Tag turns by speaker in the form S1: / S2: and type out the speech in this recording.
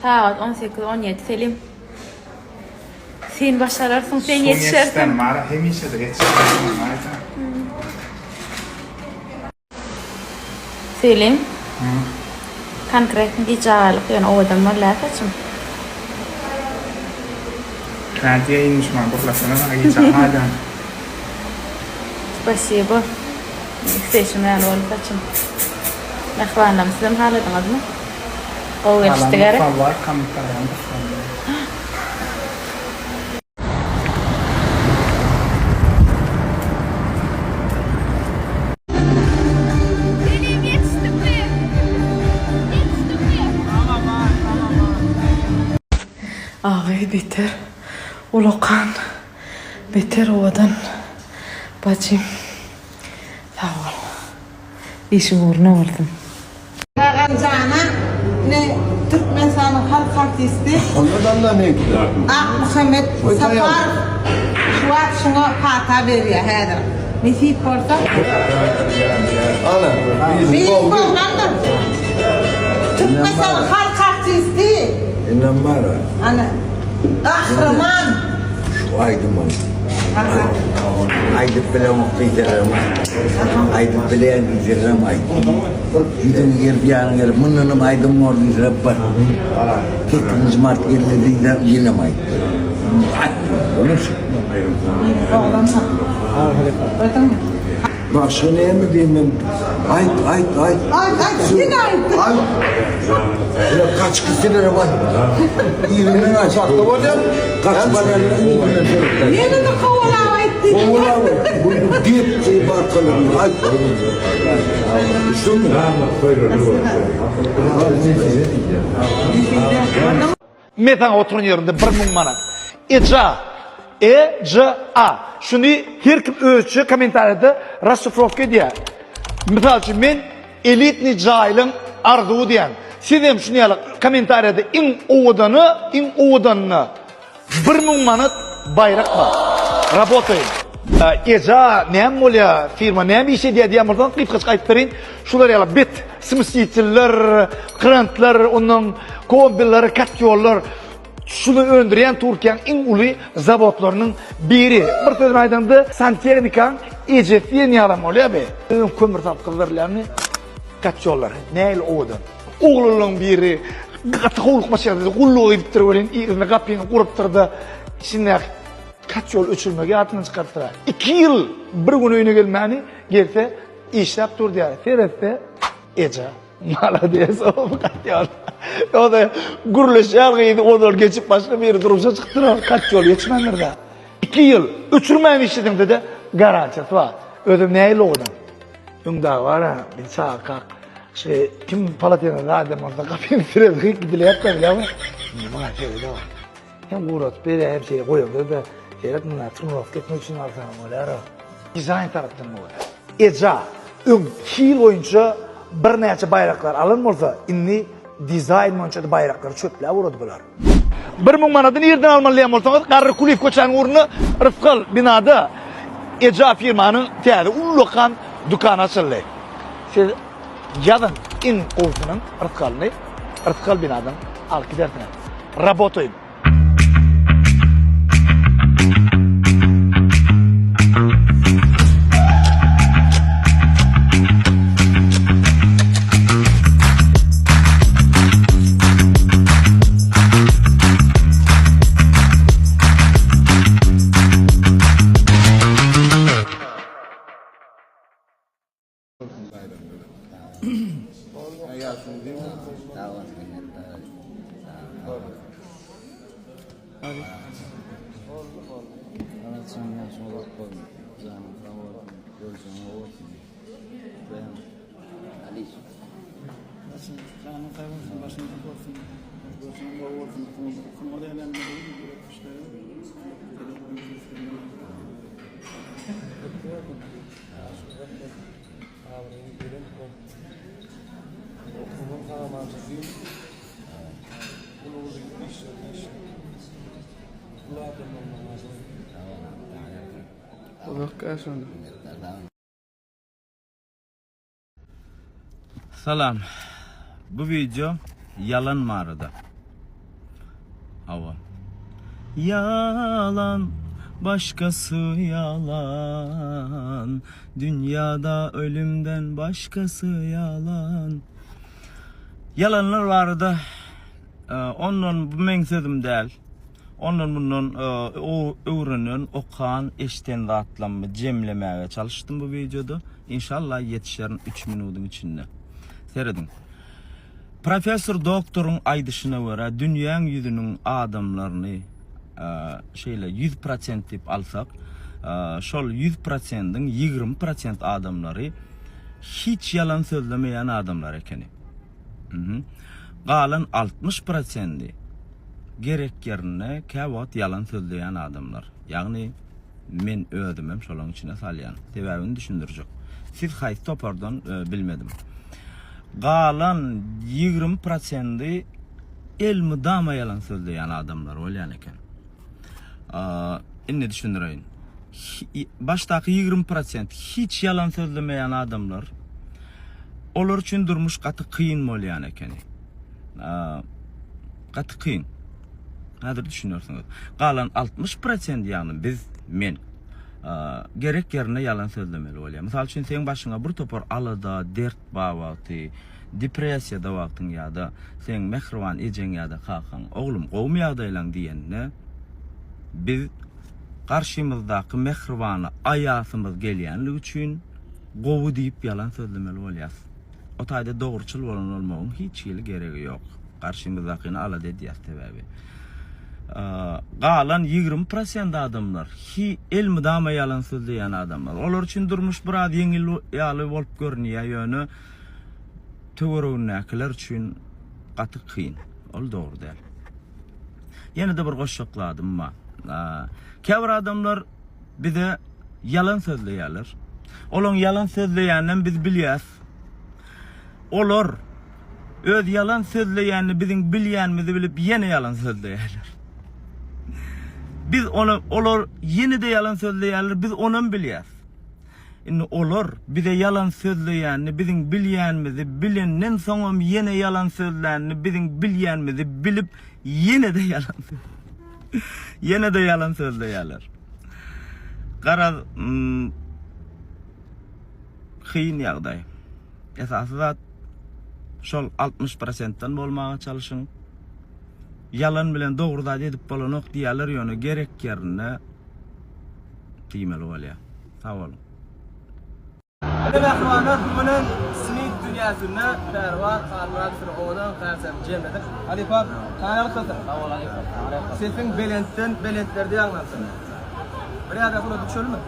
S1: Sagat 18 17 Selim. Sen başararsyň, sen ýetişersiň.
S2: Mara hemişe-de ýetişersiň aýda.
S1: Selim. Konkretny gijä galyp ýöne owadan bolýar saçym.
S2: Nädýä inmiş maňa gürlesene maňa gijä galýaň.
S1: Spasibo. Isleýşim ýaly boldy saçym. Mähribanlarym sizem haladyňyzmy? Gowy gelişdi gerek?
S2: Halan bolsa laýk kommentariýany basmaly.
S1: Selim ýetişdimmi? Ýetişdimmi?
S3: Agy beter ulakan beter owadan bajym sag bol işiň ugruna bolsun.
S4: Taganjana ine Türkmenistanyň halk artisti Akmuhammet Saparow şu wagt şuňa pata berýär häzir. Nesip bolsa. Beýik oglandyr. Türkmenistanyň halk artisti. Ana Gahryman.
S5: Şu aýdymy aýdyp bilemok diýselerem aýdyp bilýän diýselerem aýt. Ýüzüňi gerip ýanyňa gelip mundanam aýdym bor diýseler bar. Sekizinji mart geldi diýseler ýenem aýt. Aýt. Bolar şu. Başga näme diýeyim men? Aýt, aýt, aýt.
S4: Aýt, aýt, ýene aýt.
S5: Aýt. Ýa gaçyp gitselerem aýt. Yzyndan aýt.
S6: Uçakda bolýar.
S5: Gaçyp barýanlar yzyndan seretýär.
S4: Ýene-de kowalap aýt diýdi.
S5: Kowalap aýt. Bu gep diýip arkalaryndan aýt. Düşdüňmi?
S7: Men saňa oturan ýerimde 1000 manat. Eja. E J A. Şuny her kim özçe kommentariýada rasşifrowka edýär. Mysal üçin men elitnyý jaýlaň arzuwy diýän. Siz hem şuny ýaly kommentariýada iň owadany, iň owadanyna 1000 manat baýrak bar. Rabotaýyn. Eja näme bolýar, firma näme iş edýär diýen bolsaňyz gysgaçyk aýdyp bereýin. Şular ýaly bet smesiteller, krantlar, ondan kombiler, kotýollar şuny öndürýän Türkiýäniň iň uly zawodlarynyň biri. Bir söz bilen aýdanda, santehnikanyň ejesi diýen ýalam bolýar be. Öň kömür salyp gyzdyrylýanmy kotýollar. Nähili owadan. Oglanlaryň biri gaty howlukmaç ýagdaýda gulluga gidipdir welin, yzyna gapyny gurupdyr-da, içindäki kotýol öçürmegi ýadyndan çykarypdyr. Iki ýyl bir gün öýüne gelmäni, gelse Işläp dur diýýär. Seretse eje. Malades o katýol. O-da gürleşýär gyzy ozal geçip başga biri durmuşa çykypdyr o katýol geçmändir-de. 2 ýyl öçürmän işlediňde-de garantiýasy bar. Özem nähili owadan. Öň dagy bar-a, biz çagakak şu kim palatenada adam bolsa gapyny sürerdik gidilýärdi bilýärmi? Indi muňa şeýle bar. Hem guratyp berýär hem şeýle goýanda-da seret muňa trenirovka etmek üçin alsaňam bolýar-a. Dizaýn tarapdan bolýar. Eja öň hil boýunça birnäçe baýraklar alan bolsa, indi dizaýn boýunça-da baýraklary çöpläp ugrady bular. 1000 manady nirden almaly diýen bolsaňyz, Garry Kulyýew köçäniň ugrunda Rysgal binada Eja firmanyň täze ullakan dükany açyldy. Siz ýazyň iň gowusynyň rysgalyny Rysgal binadan alyp gidersiňiz. Rabotaýyn.
S8: Salam. Bu wideo ýalan barada.
S6: Hawa. Ýalan, başgasy ýalan, Dünýada ölümden başgasy ýalan. Ýalanlar barada ondan bu meň sözüm däl. Ondan mundan öwrenen, okan, eşden zatlammy jemlemäge çalyşdym bu wideoda. Inşallah ýetişerin 3 minudyň içinde. Serediň. Professor doktoryň aýdyşyna görä dünýäň ýüzüniň adamlaryny şeýle 100% diýip alsak, şol 100%-iň 20% adamlary hiç ýalan sözlemeýän adamlar ekeni. Galan 60%-i gerek ýerinde käwagt ýalan sözleýän adamlar. Ýagny Men özümem şolaň içine salýan. Sebäbini düşündirjek. Siz haýsy topardan bilmedim. Galan 20 prosendi elmydama ýalan sözleýän adamlar bolýan eken. Indi düşündireýin. Başdaky 20 prosent hiç ýalan sözlemeýän adamlar olar üçin durmuş gaty kyn bolýan ekeni. Gaty kyn. Häzir düşünersiňiz. Galan 60 prosent ýagny biz, men gerek ýerinde ýalan sözlemeli bolýar. Mysal üçin seň başyňa bir topar alada, dert bar wagty, depressiýada wagtyň ýa-da seň mähriban ejeň ýa-da kakaň, oglum gowumy ýagdaýlaň diýende biz garşymyzdaky mähribany aýasymyz gelýänligi üçin gowy diýip ýalan sözlemeli bolýas. O taýda dogruçyl bolan bolmagyň hiç hili geregi ýok. Garşymyzdakyny alada edýäs sebäbi. Galan 20 prosent adamlar hi elmydama ýalan sözleýän adamlar. Olar üçin durmuş biraz ýeňil ýaly bolup görünýär, ýöne töweregindäkiler üçin gaty kyn. Ol dogry däl. Ýene-de bir goşjak zadym bar. Käbir adamlar bize ýalan sözleýärler. Olaň ýalan sözleýäninem biz bilýäs. Olar öz ýalan sözleýänini biziň bilýänimizi bilip ýene ýalan sözleýärler. Biz ony olar ýene-de ýalan sözleýärler, biz onam bilýäs. Indi olar bize ýalan sözleýänini biziň bilýänimizi bilenden soňam ýene ýalan sözlänini biziň bilýänimizi bilip ýene-de ýalan ýene-de ýalan sözleýärler. Garaz, mm, kyn ýagdaý. Esasy zat şol 60 prosentden bolmaga çalyşyň. Ýalan bilen dogry zat edip bolanok diýýärler, ýöne gerek ýerinde diýmeli bolýar. Sag boluň.
S8: Ine mähribanlar bu günem Smit dünýäsinde Pärwan Halmyradowyň owadan konsertini jemledik. Halypa taýýarlyk sesiň. Sag bol halypa. Sesiň belentden belentlerde ýaňlansyn. Bir ýerde surat düşelimi?